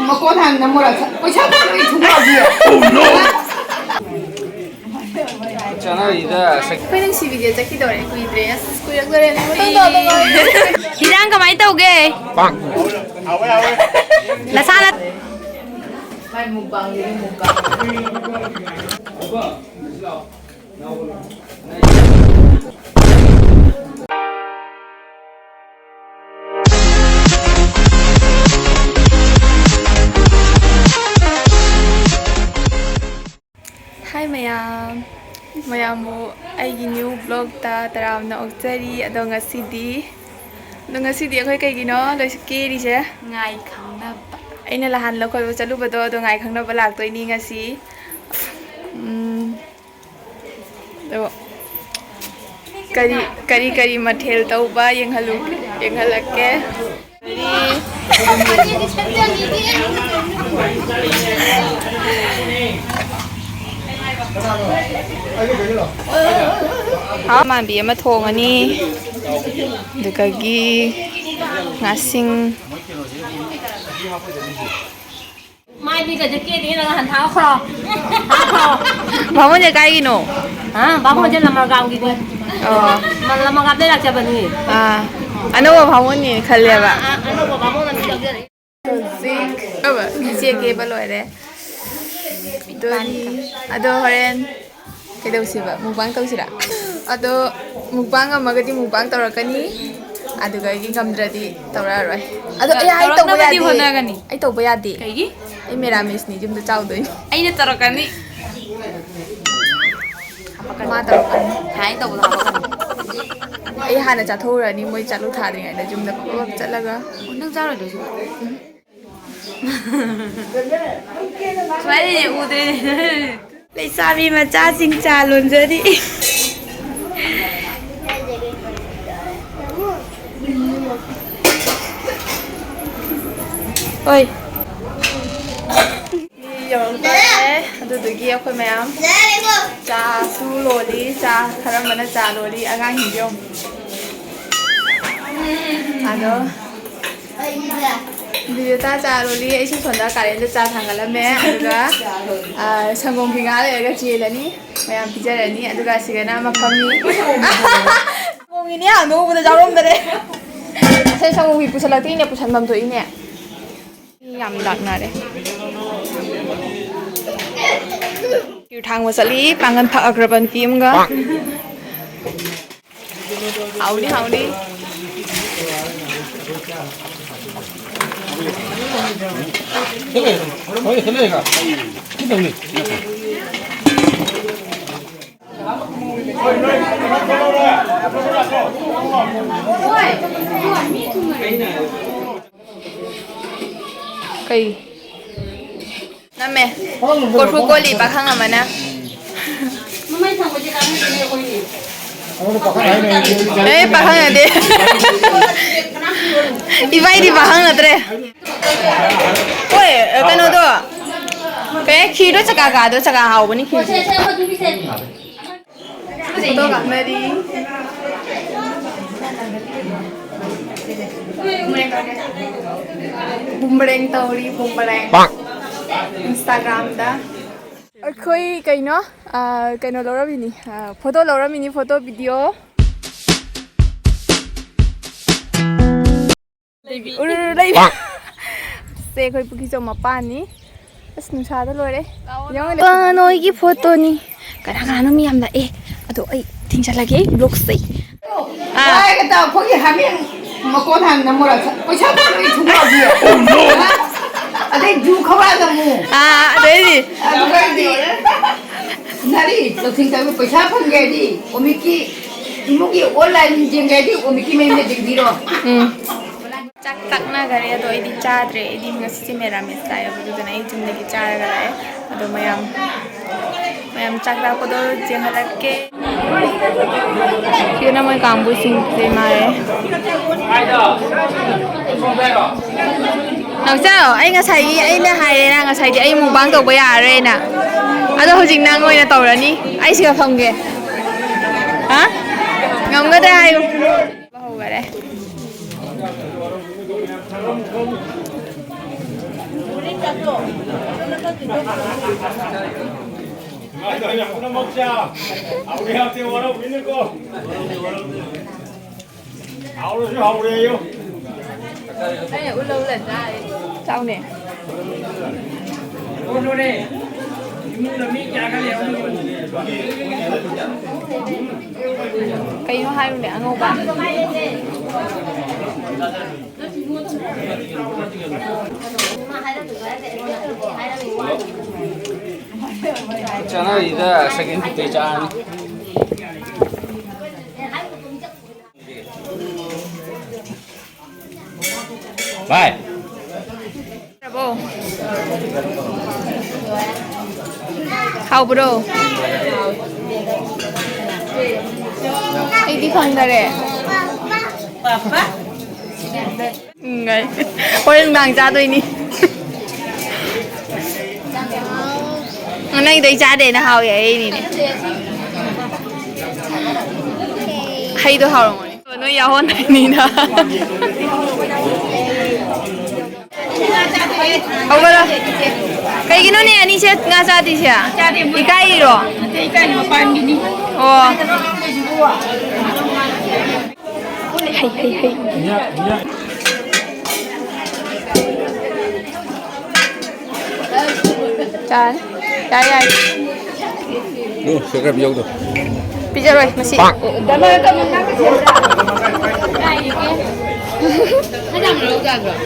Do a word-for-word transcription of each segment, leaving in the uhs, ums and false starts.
ꯃꯀꯣꯟ ꯍꯥꯟꯅ ꯃꯣꯔꯥ ꯄꯩꯁꯥ ꯄꯩꯁꯥ ꯊꯨꯡꯕ ꯍꯧꯖꯤꯛ꯫ ꯆꯥꯅꯔꯤꯗ꯫ ꯑꯩꯈꯣꯏ ꯅꯨꯡꯁꯤꯕꯤꯁꯦ ꯆꯠꯈꯤꯗꯧꯔꯦ, ꯀꯨꯏꯗ꯭ꯔꯦ꯫ ꯑꯁ, ꯀꯨꯏꯔꯛꯇꯣꯔꯦ꯫ ꯃꯇꯨꯡꯗ ꯑꯗꯨꯝ ꯏꯟꯖꯥꯡ ꯀꯃꯥꯏꯅ ꯇꯧꯒꯦ? ꯅꯁꯥꯅ Hi ꯃꯌꯥꯝ, ꯃꯌꯥꯝꯕꯨ ꯑꯩꯒꯤ new vlogꯇ ꯇꯔꯥꯝꯅ ꯑꯣꯛꯆꯔꯤ꯫ ꯑꯗꯣ ꯉꯁꯤꯗꯤ, ꯑꯗꯣ ꯉꯁꯤꯗꯤ ꯑꯩꯈꯣꯏ ꯀꯩꯒꯤꯅꯣ ꯂꯣꯏꯁꯨ ꯀꯦꯔꯤꯁꯦ? ꯉꯥꯏ ꯈꯪꯅꯕ꯫ ꯑꯩꯅ ꯅꯍꯥꯟ ꯂꯧꯈꯠꯄ ꯆꯠꯂꯨꯕꯗꯣ, ꯑꯗꯣ ꯉꯥꯏ ꯈꯪꯅꯕ ꯂꯥꯛꯇꯣꯏꯅꯤ ꯉꯁꯤ꯫ ꯎꯝ, ꯑꯗꯣ ꯀꯔꯤ, ꯀꯔꯤ ꯀꯔꯤ ꯃꯊꯦꯜ ꯇꯧꯕ ꯌꯦꯡꯍꯜꯂꯨ-, ꯌꯦꯡꯍꯜꯂꯛꯀꯦ꯫ ꯍꯥꯎ ꯃꯥꯟꯕꯤ ꯑꯃ ꯊꯣꯡꯉꯅꯤ, ꯑꯗꯨꯗꯒꯤ ꯉꯥꯁꯤꯡ꯫ ꯃꯥꯏ ꯃꯤꯠꯀꯁꯦ ꯀꯦꯗꯦꯅ ꯅꯍꯥꯟ ꯊꯥꯈ꯭ꯔꯣ꯫ ꯊꯥꯈ꯭ꯔꯣ꯫ ꯕꯥꯃꯣꯟꯁꯦ ꯀꯥꯏꯒꯤꯅꯣ? ꯍꯥ? ꯕꯥꯃꯣꯟꯁꯦ ꯂꯃꯔꯒꯥꯝꯒꯤꯅꯤ꯫ ꯑꯣ꯫ ꯂꯃꯔꯒꯥꯝꯗꯩ ꯂꯥꯛꯆꯕꯅꯤ꯫ ꯑꯥ꯫ ꯑꯅꯧꯕ ꯕꯥꯃꯣꯟꯅꯦꯅ ꯈꯜꯂꯦꯕ꯫ ꯑꯥ, ꯑꯅꯧꯕ ꯕꯥꯃꯣꯟ ꯑꯃ ꯂꯧꯖꯔꯛꯏ꯫ ꯍꯧꯖꯤꯛ ꯏꯆꯦ ꯀꯦꯕ ꯂꯣꯏꯔꯦ꯫ ꯑꯗꯨꯅꯤ꯫ ꯑꯗꯣ ꯍꯣꯔꯦꯟ ꯀꯩꯗꯧꯁꯦꯕ? Mukbang ꯇꯧꯁꯤꯔꯥ? ꯑꯗꯣ mukbang ꯉꯝꯃꯒꯗꯤ mukbang ꯇꯧꯔꯛꯀꯅꯤ, ꯑꯗꯨꯒ ꯑꯩꯒꯤ ꯉꯝꯗ꯭ꯔꯗꯤ ꯇꯧꯔꯛꯑꯔꯣꯏ꯫ ꯑꯗꯣ ꯑꯩ, ꯑꯩ ꯇꯧꯕ ꯇꯧꯔꯛꯅꯕꯗꯤ ꯌꯥꯗꯦ꯫ ꯍꯣꯠꯅꯒꯅꯤ꯫ ꯑꯩ ꯇꯧꯕ ꯌꯥꯗꯦ꯫ ꯀꯩꯒꯤ? ꯑꯩ ꯃꯦꯔꯥꯃꯤꯁꯅꯤ, ꯌꯨꯝꯗ ꯆꯥꯎꯗꯣꯏꯅꯤ꯫ ꯑꯩꯅ ꯇꯧꯔꯛꯀꯅꯤ꯫ ꯃꯥ ꯇꯧꯔꯛꯀꯅꯤ꯫ ꯍꯥꯏ ꯇꯧꯕꯗꯣ ꯍꯥꯄꯛꯀꯅꯤ꯫ ꯑꯩ ꯍꯥꯟꯅ ꯆꯥꯊꯣꯛꯎꯔꯅꯤ, ꯃꯣꯏ ꯆꯥꯂꯨ ꯊꯥꯗ꯭ꯔꯤꯉꯩꯗ ꯌꯨꯝꯗ ꯄꯨꯂꯞ ꯆꯠꯂꯒ꯫ ꯑꯣ, ꯅꯪ ꯆꯥꯔꯣꯏꯗ꯭ꯔꯣ ꯁꯤꯕꯣ? ꯁꯨꯃꯥꯏꯅꯅꯦ ꯎꯗꯣꯏꯅꯦ꯫ ꯂꯩꯁꯥꯕꯤ ꯃꯆꯥꯁꯤꯡ ꯆꯥ ꯂꯣꯟꯖꯔꯤ꯫ ꯍꯣꯏ꯫ ꯌꯧꯔꯛꯇꯣꯔꯦ꯫ ꯑꯗꯨꯗꯨꯒꯤ ꯑꯩꯈꯣꯏ ꯃꯌꯥꯝ ꯆꯥꯁꯨ ꯂꯣꯜꯂꯤ꯫ ꯆꯥ ꯈꯔ ꯑꯃꯅ ꯆꯥ ꯂꯣꯜꯂꯤ꯫ ꯑꯉꯥꯡꯁꯤꯡꯁꯦ ꯌꯦꯡꯉꯨ꯫ ꯑꯗꯣ ꯕꯤꯖꯦꯇꯥ ꯆꯥ ꯂꯣꯜꯂꯤ, ꯑꯩꯁꯨ ꯁꯣꯝꯗ ꯀꯥꯔꯦꯟꯗ ꯆꯥ ꯊꯥꯡꯒꯠꯂꯝꯃꯦ꯫ ꯑꯗꯨꯒ, ꯑ, ꯁꯪꯒꯣꯝ ꯐꯤ ꯉꯥꯏꯍꯥꯛ ꯂꯩꯔꯒ ꯆꯦꯜꯂꯅꯤ꯫ ꯃꯌꯥꯝ ꯄꯤꯖꯔꯅꯤ꯫ ꯑꯗꯨꯒ ꯁꯤꯗꯅ ꯑꯃ ꯐꯝꯃꯤ꯫ ꯁꯪꯒꯣꯝꯒꯤꯅꯦ, ꯅꯣꯡꯃꯗ ꯌꯥꯎꯔꯝꯗꯔꯦ꯫ ꯉꯁꯥꯏ ꯁꯪꯒꯣꯝꯒꯤ ꯄꯨꯁꯜꯂꯛꯇ꯭ꯔꯤꯅꯦ, ꯄꯨꯁꯟꯐꯝ ꯊꯣꯛꯏꯅꯦ꯫ ꯃꯤ ꯌꯥꯝ ꯂꯥꯛꯅꯔꯦ꯫ ꯈꯤꯔ ꯊꯥꯡꯕ ꯆꯠꯂꯤ, ꯄꯥꯡꯒꯟ ꯐꯛꯈ꯭ꯔꯕ ꯅꯨꯄꯤ ꯑꯃꯒ꯫ ꯍꯥꯎꯅꯤ, ꯍꯥꯎꯅꯤ꯫ ꯀꯩ? ꯅꯝꯃꯦ꯫ ꯀꯣꯔꯐꯨ ꯀꯣꯜꯂꯤ ꯄꯥꯈꯪ ꯑꯃꯅ꯫ ꯑꯦ, ꯄꯥꯈꯪ ꯅꯠꯇꯦ꯫ ꯏꯕꯥꯏꯗꯤ ꯄꯥꯈꯪ ꯅꯠꯇ꯭ꯔꯦ꯫ ꯍꯣꯏ, ꯀꯩꯅꯣꯗꯣ, ꯀꯩ, ꯈꯤꯔꯗꯣ ꯆꯀꯥ ꯀꯥꯗꯣ, ꯆꯀꯥ ꯍꯥꯎꯕꯅꯤ ꯈꯤꯔꯗꯤ꯫ ꯐꯣꯇꯣ ꯀꯥꯞꯅꯔꯤ꯫ ꯕꯨꯝꯕꯔꯦꯡ ꯇꯧꯔꯤ, ꯕꯨꯝꯕꯔꯦꯡ꯫ ꯏꯟꯁꯇꯥꯒ꯭ꯔꯥꯝꯗ꯫ ꯑꯩꯈꯣꯏ ꯀꯩꯅꯣ, ꯑ, ꯀꯩꯅꯣ ꯂꯧꯔꯝꯃꯤꯅꯤ, ꯑ, ꯐꯣꯇꯣ ꯂꯧꯔꯝꯃꯤꯅꯤ, ꯐꯣꯇꯣ, ꯚꯤꯗꯤꯑꯣ꯫ ꯎꯔꯨꯔꯨ ꯂꯩꯕꯤ꯫ ꯁꯦ ꯑꯩꯈꯣꯏ ꯄꯨꯈ꯭ꯔꯤꯆꯧ ꯃꯄꯥꯟꯅꯤ꯫ ꯑꯁ, ꯅꯨꯡꯁꯥꯗ ꯂꯣꯏꯔꯦ꯫ ꯌꯦꯡꯉꯨꯅꯦ꯫ ꯑ, ꯅꯣꯏꯒꯤ ꯐꯣꯇꯣꯅꯤ꯫ ꯀꯅꯥ ꯀꯅꯥꯅꯣ ꯃꯤ ꯌꯥꯝ ꯂꯥꯛꯑꯦ꯫ ꯑꯗꯣ ꯑꯩ ꯊꯤꯡꯖꯜꯂꯒꯦ ꯕ꯭ꯂꯣꯛꯁꯦ꯫ ꯑꯥ꯫ ꯍꯥꯏꯒ ꯇꯥ ꯑꯩꯈꯣꯏꯒꯤ ꯍꯥꯃꯦꯡ ꯃꯀꯣꯟ ꯍꯥꯟꯅ ꯅꯝꯃꯨꯔ ꯄꯩꯁꯥ ꯐꯪꯕꯒꯤ ꯊꯨꯡꯕ ꯍꯧꯖꯤꯛ꯫ ꯑꯗꯩ ꯖꯨ ꯈꯧꯔꯥꯡꯅ ꯑꯃꯨꯛ꯫ ꯑꯥ, ꯑꯗꯩꯗꯤ꯫ ꯑꯗꯨꯒꯩꯗꯤ ꯅꯥꯔꯤ ꯂꯧꯁꯤꯡ ꯇꯧꯕ ꯄꯩꯁꯥ ꯐꯪꯒꯦ ꯍꯥꯏꯗꯤ ꯑꯣꯃꯤꯛꯀꯤ ꯏꯃꯨꯡꯒꯤ ꯑꯣꯟꯂꯥꯏꯟ ꯌꯦꯡꯒꯦ ꯍꯥꯏꯗꯤ ꯑꯣꯃꯤꯛꯀꯤ ꯃꯌꯨꯝꯗ ꯌꯦꯡꯕꯤꯔꯣ꯫ ꯎꯝ꯫ ꯆꯥꯛ ꯇꯛꯅꯈꯔꯦ, ꯑꯗꯣ ꯑꯩꯗꯤ ꯆꯥꯗ꯭ꯔꯦ꯫ ꯑꯩꯗꯤ ꯉꯁꯤꯁꯦ ꯃꯦꯔꯥꯃꯦꯁ ꯆꯥꯏꯌꯦꯕ, ꯑꯗꯨꯗꯨꯅ ꯑꯩ ꯌꯨꯝꯗꯒꯤ ꯆꯥꯔꯒ ꯂꯥꯛꯑꯦ꯫ ꯑꯗꯣ ꯃꯌꯥꯝ, ꯃꯌꯥꯝ ꯆꯥꯛ ꯆꯥꯛꯄꯗꯣ ꯌꯦꯡꯍꯜꯂꯛꯀꯦ꯫ ꯁꯤꯗꯅ ꯃꯣꯏ ꯀꯥꯡꯕꯨꯁꯤꯡꯁꯦ ꯃꯥꯜꯂꯦ꯫ ꯅꯥꯎꯆꯥ, ꯑꯩ ꯉꯁꯥꯏꯒꯤ ꯑꯩꯅ ꯍꯥꯏꯔꯦꯅ, ꯉꯁꯥꯏꯗꯤ ꯑꯩ ꯃꯨꯛꯕꯥꯡ ꯇꯧꯕ ꯌꯥꯔꯔꯣꯏꯅ꯫ ꯑꯗꯣ ꯍꯧꯖꯤꯛ ꯅꯪ ꯑꯣꯏꯅ ꯇꯧꯔꯅꯤ꯫ ꯑꯩ ꯁꯤꯒ ꯐꯝꯒꯦ꯫ ꯍꯥ? ꯉꯝꯒꯗ꯭ꯔꯥ ꯍꯥꯏꯌꯨ꯫ ꯍꯧꯈꯔꯦ꯫ ꯆꯥꯎꯅꯦ꯫ ꯀꯩꯅꯣ ꯍꯥꯏꯌꯨꯅꯦ, ꯑꯉꯧꯕ꯫ ꯆꯥꯅꯔꯤꯗ ꯁꯦꯀꯦꯟ ꯐꯨꯠꯇꯩ ꯆꯥꯔꯅꯤ꯫ ꯚꯥꯏ꯫ ꯍꯥꯎꯕ꯭ꯔꯣ? ꯑꯩꯗꯤ ꯐꯪꯗꯔꯦ꯫ ꯎꯝ, ꯍꯣꯔꯦꯟ ꯅꯨꯡꯗꯥꯡ ꯆꯥꯗꯣꯏꯅꯤ꯫ ꯅꯪꯗꯩ ꯆꯥꯗꯦꯅ ꯍꯥꯎꯋꯦ ꯑꯩꯅꯤꯅꯦ꯫ ꯍꯩꯗꯣ ꯍꯥꯎꯔꯝꯒꯅꯤ꯫ ꯅꯣꯏ ꯌꯥꯍꯣꯟꯗꯅꯤꯅ꯫ ꯍꯧꯒꯠꯂꯣ꯫ ꯀꯩꯒꯤꯅꯣꯅꯦ ꯑꯅꯤꯁꯦ ꯉꯥ ꯆꯥꯗ꯭ꯔꯤꯁꯦ? ꯏꯀꯥꯏꯔꯤꯔꯣ? ꯑꯣ꯫ ꯍꯩ, ꯍꯩ, ꯍꯩ꯫ ꯆꯥꯔꯦ꯫ ꯌꯥꯔꯦ, ꯌꯥꯔꯦ꯫ ꯎꯝ, ꯁꯦꯒꯥꯏꯕ ꯌꯥꯎꯗꯣ꯫ ꯄꯤꯖꯔꯣꯏ ꯃꯁꯤ꯫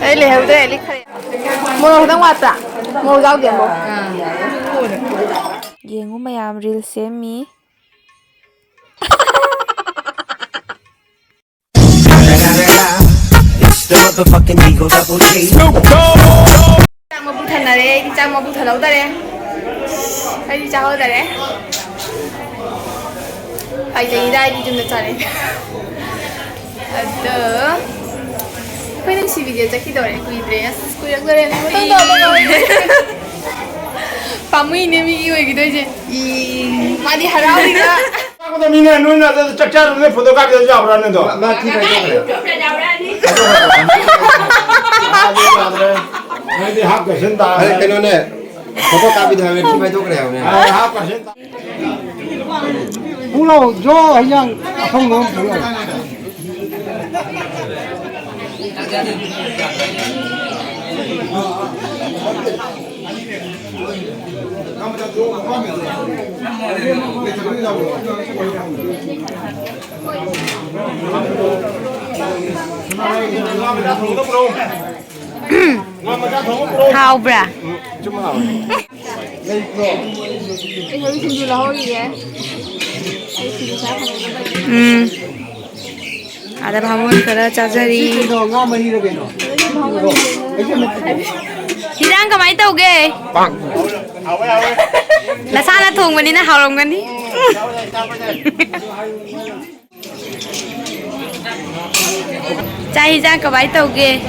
ꯑꯩ ꯂꯩꯍꯧꯗ꯭ꯔꯦ, ꯂꯤꯛꯈ꯭ꯔꯦ꯫ ꯃꯣꯔꯣꯛ ꯈꯤꯇꯪ ꯋꯥꯠꯄ꯭ꯔꯥ? ꯃꯣꯔꯣꯛ ꯌꯥꯎꯗꯦ, ꯃꯣꯔꯣꯛ꯫ ꯌꯦꯡꯉꯨ ꯃꯌꯥꯝ, ꯔꯤꯜꯁ ꯁꯦꯝꯃꯤ꯫ It's the motherfucking Eagle Double G. ꯆꯥꯛ ꯃꯄꯨ ꯊꯟꯅꯔꯦ, ꯑꯩꯗꯤ ꯆꯥꯛ ꯃꯄꯨ ꯊꯜꯍꯧꯗꯔꯦ꯫ ꯑꯩꯗꯤ ꯆꯥꯍꯧꯗꯔꯦ꯫ ꯐꯥꯏꯖꯩꯗ ꯑꯩꯗꯤ ꯌꯨꯝꯗ ꯆꯥꯔꯦ꯫ ꯑꯗꯣ ꯑꯩꯈꯣꯏ ꯅꯨꯡꯁꯤꯕꯤꯁꯦ ꯆꯠꯈꯤꯗꯧꯔꯦ, ꯀꯨꯏꯗ꯭ꯔꯦ꯫ ꯑꯁ, ꯀꯨꯏꯔꯛꯇꯣꯔꯦ꯫ ꯄꯥꯝꯃꯨꯏꯅꯦ ꯃꯤꯒꯤ ꯑꯣꯏꯈꯤꯗꯣꯏꯁꯦ꯫ ꯏ, ꯃꯥꯗꯤ ꯍꯔꯥꯎꯔꯤꯕ꯫ ꯆꯥꯕꯗ ꯃꯤꯅ ꯅꯣꯏꯅ ꯑꯗꯨ ꯆꯥꯛ ꯆꯥꯔꯨꯕꯗ ꯐꯣꯇꯣ ꯀꯥꯞꯄꯤꯗꯁꯨ ꯌꯥꯕ꯭ꯔꯥ ꯅꯪꯗꯣ? ꯃꯥ ꯊꯤ ꯐꯥꯏꯗꯣꯛꯈ꯭ꯔꯦ꯫ ꯃꯥꯗꯤ ꯌꯥꯗ꯭ꯔꯦ꯫ ꯅꯣꯏꯗꯤ ꯍꯥꯞ ꯀꯩꯁꯟ ꯇꯥꯔꯦ꯫ ꯑꯔꯦ, ꯀꯩꯅꯣꯅꯦ, ꯐꯣꯇꯣ ꯀꯥꯞꯄꯤꯗ ꯍꯥꯏꯕꯅꯦ, ꯁꯤ ꯄꯥꯏꯊꯣꯛꯈ꯭ꯔꯦ ꯍꯥꯏꯕꯅꯦ꯫ ꯑꯥ, ꯍꯥꯞ ꯀꯩꯁꯟ ꯇꯥꯔꯦ꯫ ꯄꯨꯂꯥꯎ, ꯖꯣ, ꯍꯤꯟꯖꯥꯡ ꯑꯊꯣꯡꯕ ꯑꯃ ꯄꯨꯂꯥꯎ꯫ ꯍꯥꯎꯕ꯭ꯔꯥ? ꯎꯝ, ꯁꯨꯝ ꯍꯥꯎꯋꯦ꯫ ꯑꯩ ꯍꯧꯖꯤꯛ ꯁꯤꯡꯖꯨ ꯂꯧꯍꯧꯔꯤꯌꯦ꯫ ꯑꯩ ꯁꯤꯡꯖꯨ ꯆꯥ ꯐꯪꯗꯕꯒꯤ꯫ ꯎꯝ꯫ ꯑꯥꯗ ꯚꯥꯃꯣꯟ ꯈꯔ ꯆꯥꯖꯔꯤ꯫ ꯁꯤ ꯀꯩꯅꯣ, ꯉꯥ ꯃꯍꯤꯔ ꯀꯩꯅꯣ? ꯍꯤꯟꯖꯥꯡ ꯀꯃꯥꯏꯅ ꯇꯧꯒꯦ? ꯅꯁꯥꯅ ꯊꯣꯡꯕꯅꯤꯅ ꯍꯥꯎꯔꯝꯒꯅꯤ꯫ ꯆꯥꯛ ꯍꯤꯟꯖꯥꯡ ꯀꯃꯥꯏ ꯇꯧꯒꯦ?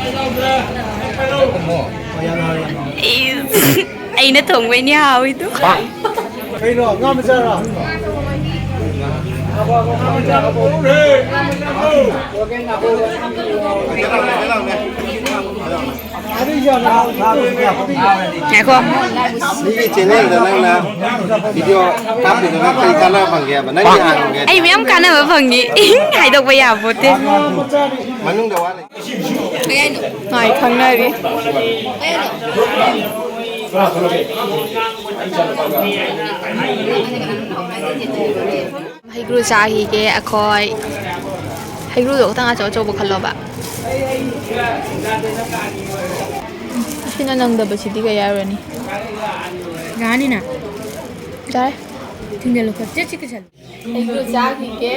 ꯏꯁ, ꯑꯩꯅ ꯊꯣꯡꯕꯩꯅꯦ ꯍꯥꯎꯋꯤꯗꯣ꯫ ꯀꯩꯅꯣ, ꯉꯥ ꯃꯆꯥꯔꯣ? ꯉꯥꯏꯈꯣ꯫ ꯃꯤꯒꯤ ꯆꯦꯅꯦꯜꯗ ꯅꯪꯅ ꯚꯤꯗꯤꯑꯣ ꯀꯥꯞꯄꯤꯗꯨꯅ ꯀꯔꯤ ꯀꯥꯟꯅꯕ ꯐꯪꯒꯦ ꯍꯥꯏꯕ? ꯅꯪꯒꯤ ꯍꯥꯟꯅ ꯍꯪꯒꯦ꯫ ꯑꯩ ꯃꯌꯥꯝ ꯀꯥꯟꯅꯕ ꯐꯪꯉꯤ꯫ ꯍꯥꯏꯗꯣꯛꯄ ꯌꯥꯄꯣꯠꯇꯦ꯫ ꯃꯅꯨꯡꯗ ꯋꯥ ꯂꯩ꯫ ꯉꯥꯏ ꯈꯪꯅꯔꯤ꯫ ꯍꯩꯒ꯭ꯔꯨ ꯆꯥꯈꯤꯒꯦ ꯑꯩꯈꯣꯏ꯫ ꯍꯩꯒ꯭ꯔꯨꯗꯣ ꯈꯤꯇꯪ ꯑꯆꯧ ꯑꯆꯧꯕ ꯈꯜꯂꯣꯕ꯫ ꯑꯁꯤꯅ ꯅꯪꯗꯕꯁꯤꯗꯤ ꯀꯩ ꯍꯥꯏꯔꯨꯔꯅꯤ? ꯌꯥꯅꯤꯅ꯫ ꯌꯥꯔꯦ꯫ ꯊꯤꯡꯖꯤꯜꯂꯨ, ꯈꯣꯠ-, ꯆꯦ, ꯆꯦ, ꯀꯤꯁꯜꯂꯨ꯫ ꯑꯩꯁꯨ ꯆꯥꯈꯤꯒꯦ꯫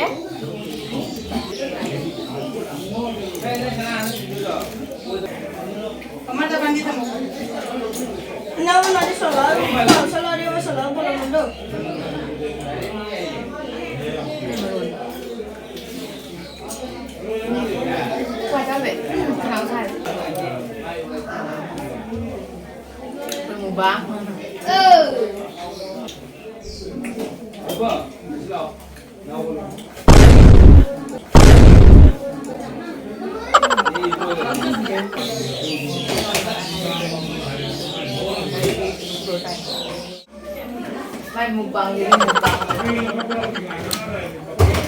ꯃꯥꯏ ꯃꯨꯛꯕꯥꯡꯒꯤꯗꯤ ꯃꯨꯛꯕꯥꯡ꯫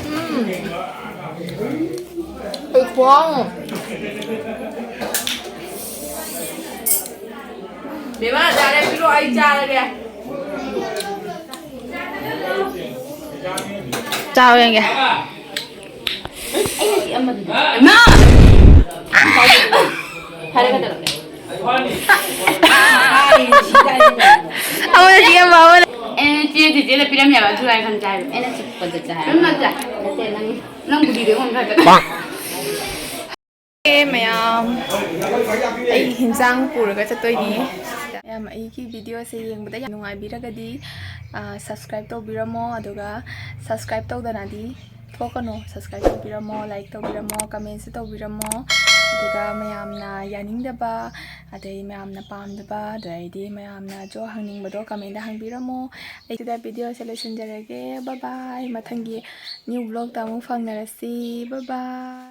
ꯎꯝ꯫ ꯑꯩ ꯈ꯭ꯋꯥꯡ꯫ ꯕꯦꯝꯃ, ꯌꯥꯔꯦ, ꯄꯤꯔꯛꯑꯣ, ꯑꯩ ꯆꯥꯔꯒꯦ꯫ ꯆꯥꯎ ꯌꯦꯡꯒꯦ꯫ ꯏꯃꯥ! ꯐꯔꯦ, ꯀꯩꯗꯧꯔꯒꯦ? ꯑꯃꯅ ꯆꯤꯛꯑꯝꯕ, ꯑꯃꯅ ꯑꯩꯅ ꯆꯦ ꯆꯤꯆꯦꯗ ꯄꯤꯔꯝꯃꯦꯕ, ꯑꯗꯨ ꯍꯥꯏꯔ ꯈꯟ ꯆꯥꯏꯕ꯫ ꯑꯩꯅ ꯆꯤꯛꯄꯗ ꯆꯥꯏ꯫ ꯅꯪ ꯅꯠꯇ꯭ꯔꯥ? ꯅꯠꯇꯦ, ꯅꯪ, ꯅꯪ ꯕꯨꯙꯤꯗ ꯑꯣꯟꯈ꯭ꯔꯗ꯫ ꯑꯦ ꯃꯌꯥꯝ, ꯑꯩ ꯍꯤꯟꯖꯥꯡ ꯄꯨꯔꯒ ꯆꯠꯇꯣꯏꯅꯦ꯫ ꯃꯌꯥꯝ, ꯑꯩꯒꯤ ꯚꯤꯗꯤꯑꯣꯁꯦ ꯌꯦꯡꯕꯗ ꯌꯥꯝ ꯅꯨꯡꯉꯥꯏꯕꯤꯔꯒꯗꯤ, ꯑ, subscribe ꯇꯧꯕꯤꯔꯝꯃꯣ, ꯑꯗꯨꯒ subscribe ꯇꯧꯗꯅꯗꯤ ꯊꯣꯛꯀꯅꯨ꯫ Subscribe ꯇꯧꯕꯤꯔꯝꯃꯣ, like ꯇꯧꯕꯤꯔꯝꯃꯣ, commentsꯁꯨ ꯇꯧꯕꯤꯔꯝꯃꯣ, ꯑꯗꯨꯒ ꯃꯌꯥꯝꯅ ꯌꯥꯅꯤꯡꯗꯕ, ꯑꯗꯩ ꯃꯌꯥꯝꯅ ꯄꯥꯝꯗꯕ, ꯑꯗꯩꯗꯤ ꯃꯌꯥꯝꯅꯁꯨ ꯍꯪꯅꯤꯡꯕꯗꯣ commentꯇ ꯍꯪꯕꯤꯔꯝꯃꯣ꯫ ꯑꯩ ꯁꯤꯗ ꯚꯤꯗꯤꯑꯣꯁꯦ ꯂꯣꯏꯁꯤꯟꯖꯔꯒꯦ꯫ Bye bye꯫ ꯃꯊꯪꯒꯤ new vlogꯇ ꯑꯃꯨꯛ ꯐꯪꯅꯔꯁꯤ꯫ Bye bye꯫